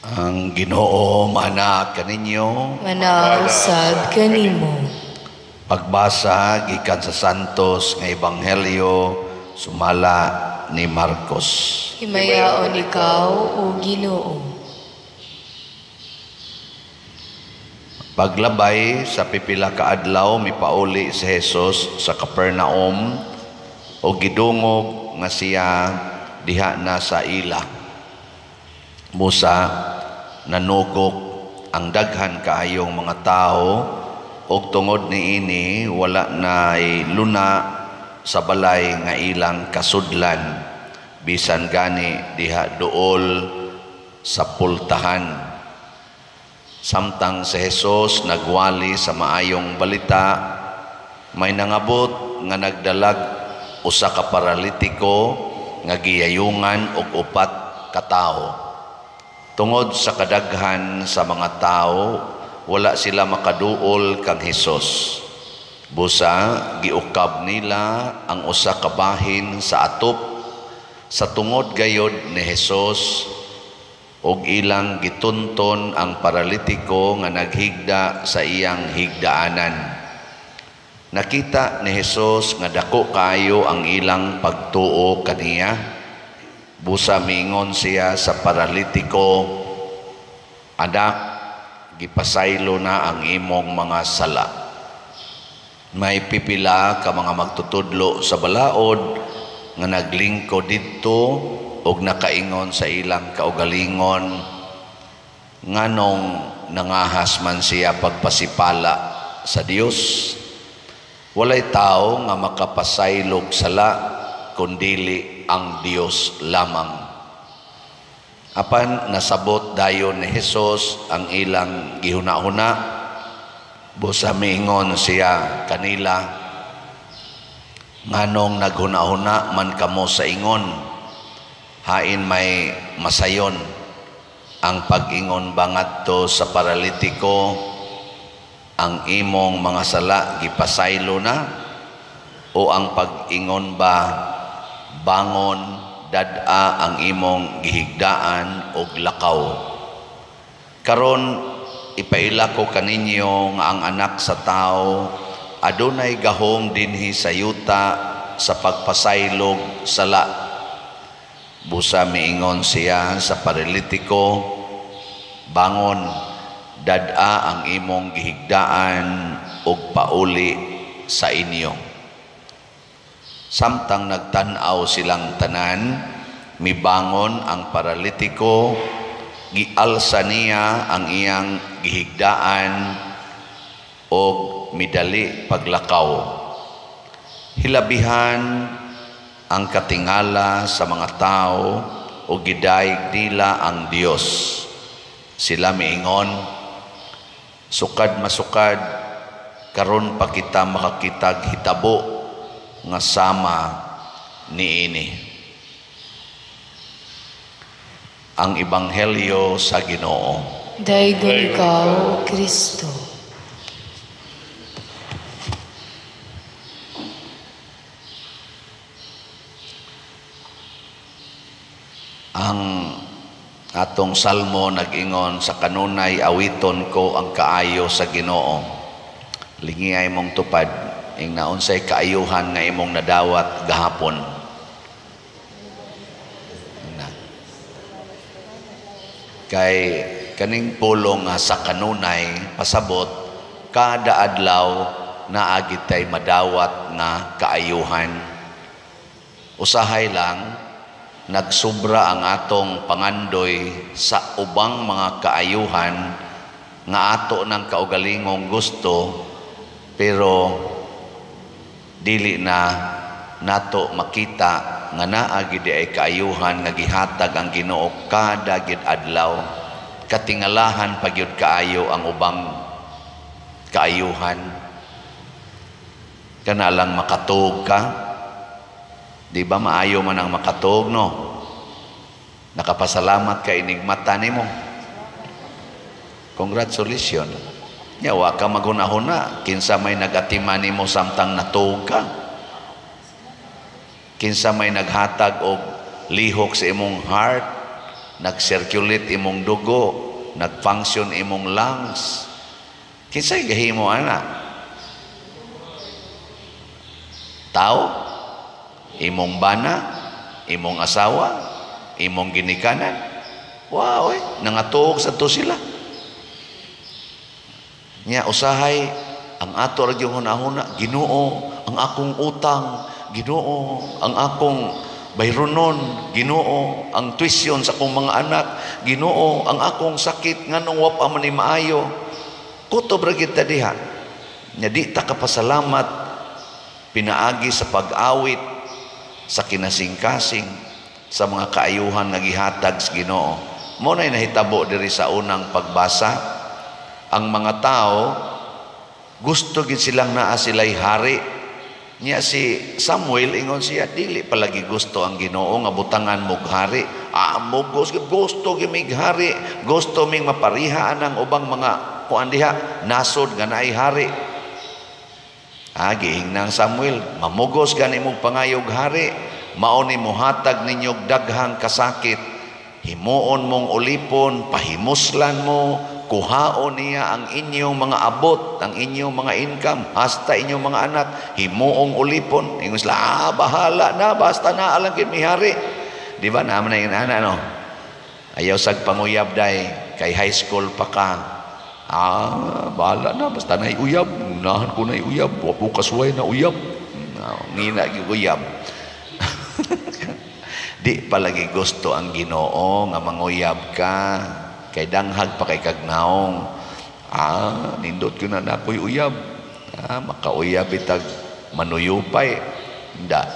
Ang Ginoo maana kaninyo. Manaa usab kanimo. Pagbasa gikan sa Santos nga Ebanghelyo sumala ni Marcos. Himayaon ikaw, o Ginoo. Paglabay sa pipila ka adlaw, mipauli si Jesus sa Capernaum o gidungog nga siya diha na sa ila. Busa nanugok ang daghan kaayong mga tawo og tungod niini wala nay luna sa balay nga ilang kasudlan, bisan gani diha duol sa pultahan. Samtang si Jesus nagwali sa maayong balita, may nangabot nga nagdalag usa ka paralitiko nga giyayungan og upat ka tawo. Tungod sa kadaghan sa mga tao, wala sila makaduol kang Hesus. Busa giukab nila ang usa ka bahin sa atop sa tungod gayod ni Hesus ug ilang gitunton ang paralitiko nga naghigda sa iyang higdaanan. Nakita ni Hesus nga dako kaayo ang ilang pagtuo kaniya. Busa miingon siya sa paralitiko, "Anak, gipasaylo na ang imong mga sala." May pipila ka mga magtutudlo sa balaod nga naglingkod didto og nakaingon sa ilang kaugalingon, "Nganong nangahas man siya pagpasipala sa Dios? Walay tao nga makapasaylog sala kundili ang Dios lamang." Apan nasabot dayon ni Hesus ang ilang gihuna-huna. Busa miingon siya kanila, "Nganong naghuna-huna man kamo sa ingon? Hain may masayon ang pag-ingon ba ngadto sa paralitiko, 'Ang imong mga sala gipasaylo na,' o ang pag-ingon ba, 'Bangon, dad-a ang imong gihigdaan og lakaw'? Karon ipaila ko kaninyo nga ang Anak sa Tao adunay gahom dinhi sa yuta sa pagpasaylog sala." Busa miingon siya sa paralitiko, "Bangon, dad-a ang imong gihigdaan ug pauli sa inyo." Samtang nagtan-aw silang tanan, mibangon ang paralitiko, gialsa niya ang iyang gihigdaan og midali paglakaw. Hilabihan ang katingala sa mga tao o gidayeg nila ang Dios. Sila miingon, "Sukad masukad karon pa kita makakitag hitabo nga sama niini." Ang Ebanghelyo sa Ginoo. Daygon ikaw, O Kristo. Ang atong salmo nag-ingon, "Sa kanunay awiton ko ang kaayo sa Ginoo." Lingi imong tupad, ing naunsay kaayuhan nga imong nadawat gahapon. Na. Kay kaning pulong nga "sa kanunay" pasabot kada adlaw naa gitay madawat nga kaayuhan. Usahay lang nagsubra ang atong pangandoy sa ubang mga kaayuhan nga ato ng kaugalingong gusto, pero dili na nato makita nga naa gid ay kaayuhan nga gihatag ang Ginoo kada gid adlaw. Katingalahan pa gyud kaayo ang ubang kaayuhan. Kana lang makatuog ka. Di ba maayo man ang makatuog, no? Nakapasalamat ka inigmata nimo. Congratulations. Nya wa ka maghuna-huna kinsa may nagatima nimo samtang natuog ka. Kinsa may naghatag og lihok sa imong heart Nag-circulate imong dugo, nag-function imong lungs. Kinsay gahimo ana? Tao? Imong bana? Imong asawa? Imong ginikanan? Wow, eh, nangatuog sa to sila. Nya usahay ang ato ra gyud hunahuna, Ginoo, ang akong utang, Ginoo, ang akong bayronon, Ginoo, ang tuition sa akong mga anak, Ginoo, ang akong sakit nganong wa pa man ni maayo. Kutob ra gyud ta diha. Nya di ta kapasalamat pinaagi sa pag-awit sa kinasingkasing sa mga kaayuhan nga gihatag sa Ginoo. Mao nay nahitabo diri sa unang pagbasa. Ang mga tao gusto gid silang naa sila'y hari. Nya si Samuel ingon siya, dili palagi gusto ang Ginoo nga butangan mog hari. Ah, gusto, gusto gyud mig hari, gusto ming mapariha anang ubang mga kuan diha, nasod nga naay hari. Ah, giingnan Samuel, mamugos gani mong pangayog hari, mao ni mohatag ninyog daghang kasakit. Himuon mong ulipon, pahimuslan mo, kuhaon niya ang inyong mga abot, ang inyong mga income, hasta inyong mga anak, himuong ulipon. Ingon sila, ah, bahala na, basta na alang kid mihari. Di ba, naman na yung ana, no? Ayaw sag panguyab day, kay high school pa ka. Ah, bahala na, basta na uyab, unahan ko na uyab, wa po kasuway na uyab. Ngina gyud uyab. Di palagi gusto ang Ginoo nga manguyab ka, kay danghag pa kay kagnaong. Ah, nindot ko na nakoy uyab. Ah, makauyab itag manuyupay. Nda,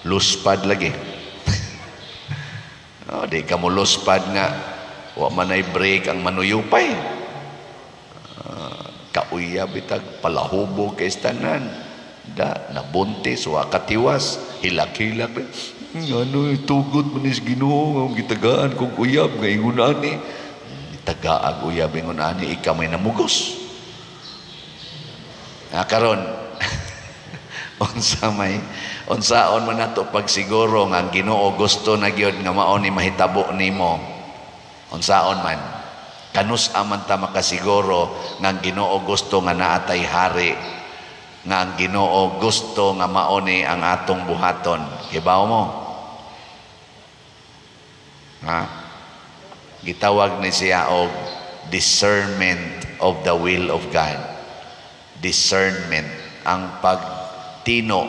luspad lagi. Oh, di ka mo luspad nga wa man ay break ang manuyupay. Ah, kauyab itag palahubog kay tanan. Da, nabuntis, wa katiwas, hilak-hilak. Ano, tugot man is Ginoo nga gitagaan kong uyab nga ingon ani. Tagaag uyab ingon ani, ikaw may namugos. Ah, karon unsa may unsaon man nato pagsiguro nga ang Ginoo gusto na gyud nga mao ni mahitabo nimo? Unsaon man? Kanus-a man ta makasiguro nga ang Ginoo gusto nga naatay hari, nga ang Ginoo gusto nga mao ni ang atong buhaton? Kibaw mo? Ha? Gitawag ni siya og discernment of the will of God. Discernment, ang pagtino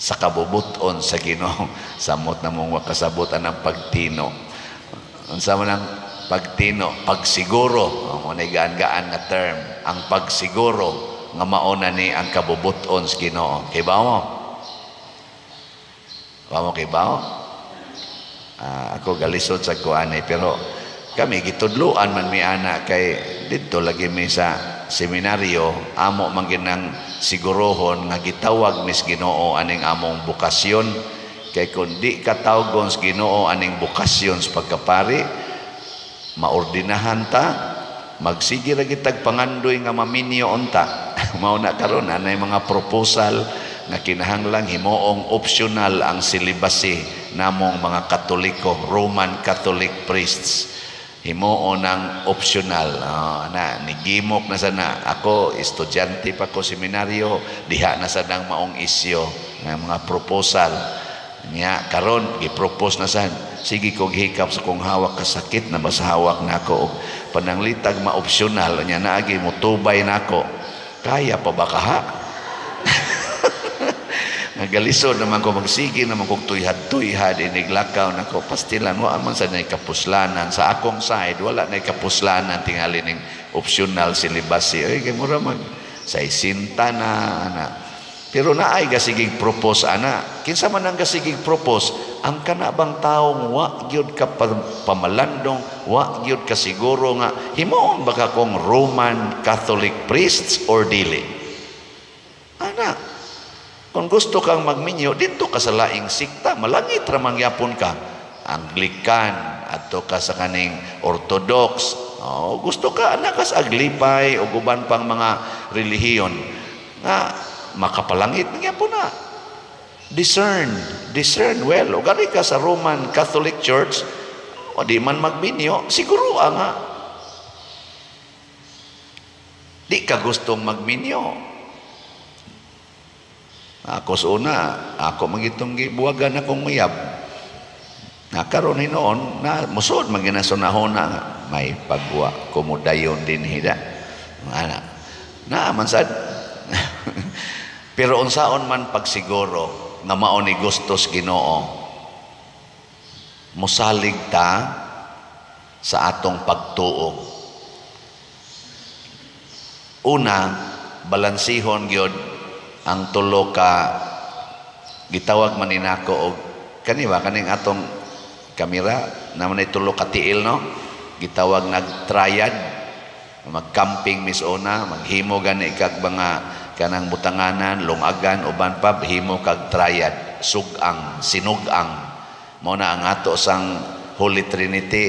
sa kabubuton sa Ginoo. Samot na mong wakasabot ang pagtino. Unsa man ang pagtino? Pagsiguro. Mo na gaan-gaan nga term. Ang pagsiguro nga mao na ni ang kabubuton sa Ginoo. Kibaw mo? Wa mo kibaw? Ah, ako galisod sa kuanay, pero kami gitudluan man mi ana kay didto lagi mi sa seminaryo, amo man ginang sigurohon nga gitawag mis Ginoo aning among bokasyon. Kay kun di ka tawgon sa Ginoo aning bokasyon sa pagkapari, maordinahan ta, magsige ra gitag pangandoy nga maminyo unta. Mao na karon anay mga proposal nga kinahanglang himuong optional ang celibacy namong mga Katoliko, Roman Catholic priests. Himuon ang optional. Oh, na nigimok na sana. Ako estudyante pa ko seminaryo, diha na sad ang maong isyo nga mga proposal. Nya karon gipropose na sad. Sige kog hikap sa kong hawak, kasakit na basta hawak nako og pananglitag ma-optional nya naagi motubay nako. Kaya pa ba kaha? Nagalisod naman ko, magsige naman kog tuyhad-tuyhad iniglakaw nako, pastilan wa man sa nay kapuslanan sa akong side, wala nay kapuslanan tingali ning optional celibacy. Oy, kay mura mag sa isinta na ana. Pero naay gasigig propose ana. Kinsa man ang gasigig propose? Ang kana bang taong wa gyud ka pamalandong, wa gyud ka siguro nga himuon ba ka kong Roman Catholic priests or dili? Ana, kung gusto kang magminyo, dito ka sa laing sikta, malangit ra mangyapon ka. Anglican, adto ka sa kaning Orthodox. Oh, gusto ka anak ka sa Aglipay o uban pang mga relihiyon nga makapalangit magyapon na. Discern, discern well. O gani ka sa Roman Catholic Church, O di man magminyo, siguro nga di ka gustong magminyo. Ako sa una, ako magitong gibuwagan akong uyab. Nakaroon hinuon, na musod maginasunahon na may pagwa kumudayon din hida. Ana. Na man sad. Pero unsaon man pagsiguro nga mao ni gustos Ginoo, musalig ta sa atong pagtuo. Una, balansihon gyud ang tulo ka, gitawag man ni nako og kani ba, kaning atong kamera naman ay tulo ka tiil, no? Gitawag nag triad. Magcamping mis una, maghimo gani kag mga kanang butanganan, lungagan, uban pa, himo kag triad, sugang, sinugang. Mao na ang ato sang Holy Trinity,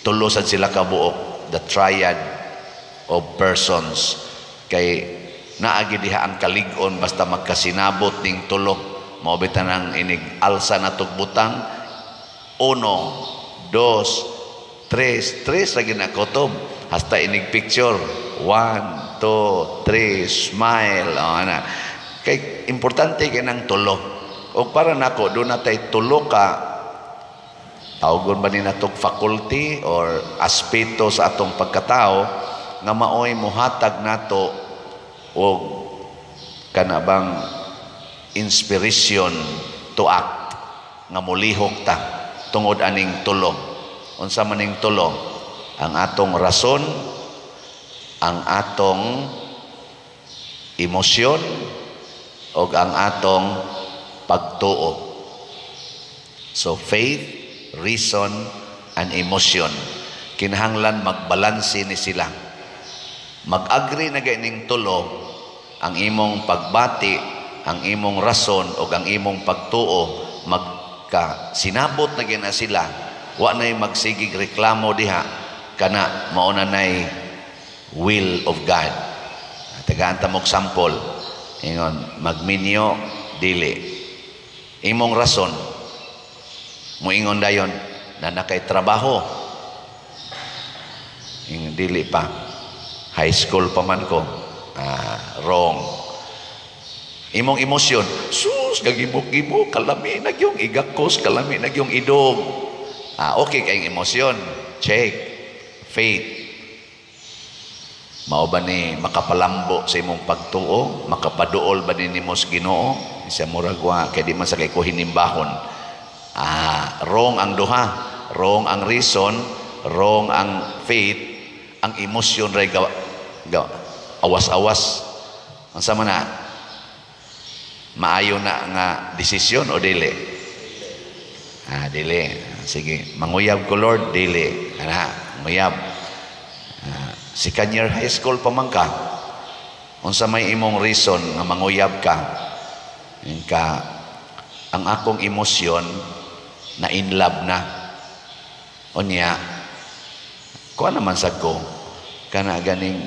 tulo sad sila ka buok, the triad of persons, kay naagi diha ang kalig-on basta magkasinabot ning tulo. Mao bitan ang inig alsa na butang, uno, dos, tres, tres lagi na kutob hasta inig picture, one, two, three, smile. O, ana, kay importante kay nang tulo. O para nako, doon na tay tulo ka, tawgon ba ni natog faculty or aspeto sa atong pagkatao nga maoy muhatag nato og kana bang inspiration to act, nga mulihok ta tungod aning tulo. Unsa man ning tulo? Ang atong rason, ang atong emosyon, ug ang atong pagtuo. So faith, reason, and emotion. Kinahanglan magbalanse ni sila. Mag-agree na ning tulo, ang imong pagbati, ang imong rason, ug ang imong pagtuo, magka sinabot na gina sila, wa nay magsigig reklamo diha, kana mao na nay will of God. Tagaan ta mo sample. Ingon, magminyo, dili. Imong rason, muingon dayon na nakay trabaho. Ingon, dili pa. High school pa man ko. Ah, wrong. Imong emosyon, sus, gagibok-gibok, kalami na yung igakos, kalami na yung idog. Ah, okay kayong emosyon. Check. Faith. Mao ba ni makapalambo sa imong pagtuo? Makapaduol ba ni nimo sa Ginoo? Isa murag wa kay di man sa kay ko hinimbahon. Ah, wrong ang duha. Wrong ang reason, wrong ang faith, ang emosyon ray gawa, gawa awas-awas. Ang sama na maayo na nga desisyon o dili? Ah, dili. Sige, manguyab ko, Lord, dili. Ana, manguyab. Ah, second year high school pa man ka. Unsa may imong reason nga manguyab ka? Ka ang akong emosyon na in love na. Unya, kuha naman sa ko, kana ganing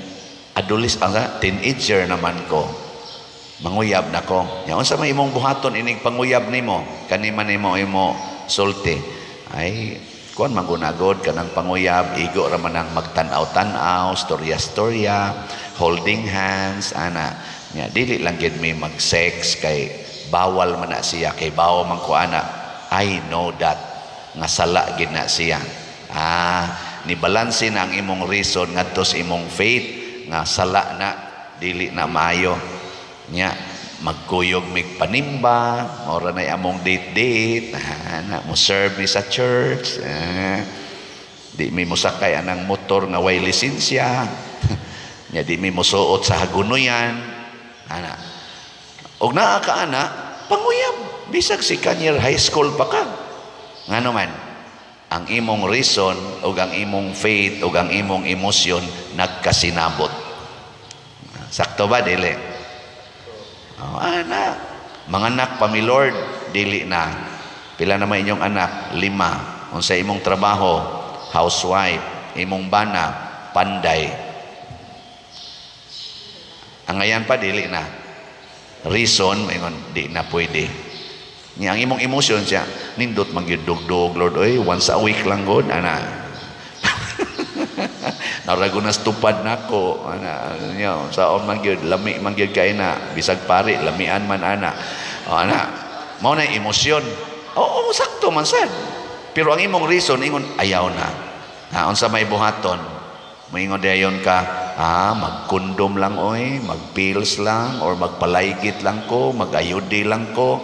adolescent, ang teenager naman ko, manguyab na ko. Ya, unsa may imong buhaton inig panguyab nimo? Kani man nimo imo sulti. Ay, kuan magunagod kanang panguyab, igo ra man ang magtan-aw-tan-aw, storya-storya, holding hands, ana. Nya dili lang gid mi mag-sex kay bawal man na siya, kay bawal man ko ana. I know that nga sala gid na siya. Ah, ni balanse na ang imong reason ngadto sa imong faith nga sala na, dili na maayo. Nya magkuyog mig panimba, mao ra nay among date date, na mo serve mi sa church, di mi mosakay anang motor nga way lisensya. Nya di mi mosuot sa hagunoyan, ana. Og naa ka ana, panguyab bisag second year high school pa ka. Ngano man, ang imong reason ug ang imong faith ug ang imong emosyon nagkasinabot. Sakto ba dili? Oh, ana, mga anak pa mi, Lord, dili na. Pila naman inyong anak? Lima. Unsa imong trabaho? Housewife. Imong bana? Panday. Ang ngayan pa, dili na. Reason, maingon, di na pwede. Nya ang imong emosyon siya, nindot man gyud dugdog, Lord, oy, once a week lang gud ana. Narago na tupad nako ana nya, saon man gyud, lami man gyud kay na bisag pari lamian man ana. O, ana, mao na emosyon. Oo, sakto man sad. Pero ang imong reason ingon ayaw na. Ha, unsa may buhaton? Moingon dayon ka, ah, magkondom lang oy, magpills lang or magpalaygit lang ko, mag-IUD lang ko.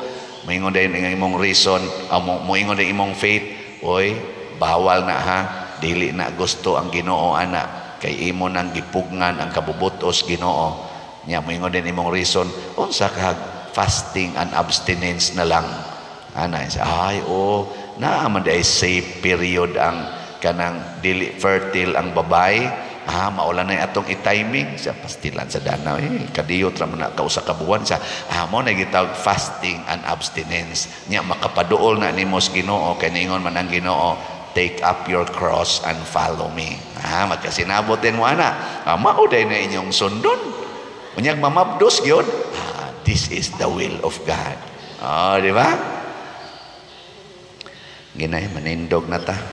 Moingon dayon ang imong reason, ah, moingon dayon imong faith, oy, bawal na ha, dili na gusto ang Ginoo ana, kay imo nang gipugngan ang kabubutos Ginoo. Nya moingon din imong reason, unsa ka, fasting and abstinence na lang. Ana, ay, oh, naa man diay safe period ang kanang dili fertile ang babae. Ah, maula na atong i-timing sa pastilan sa danaw, eh, kadiyot ra man na kausa ka buwan sa, ah, mo na gitawag fasting and abstinence. Nya makapaduol na nimo sa Ginoo kay niingon man ang Ginoo, "Take up your cross and follow me." Ah, magkasinabot din mo ana. Ah, mao day na inyong sundon. Unyag mamabdos gyud. Ah, this is the will of God. Oh, di ba? Ginay manindog na ta.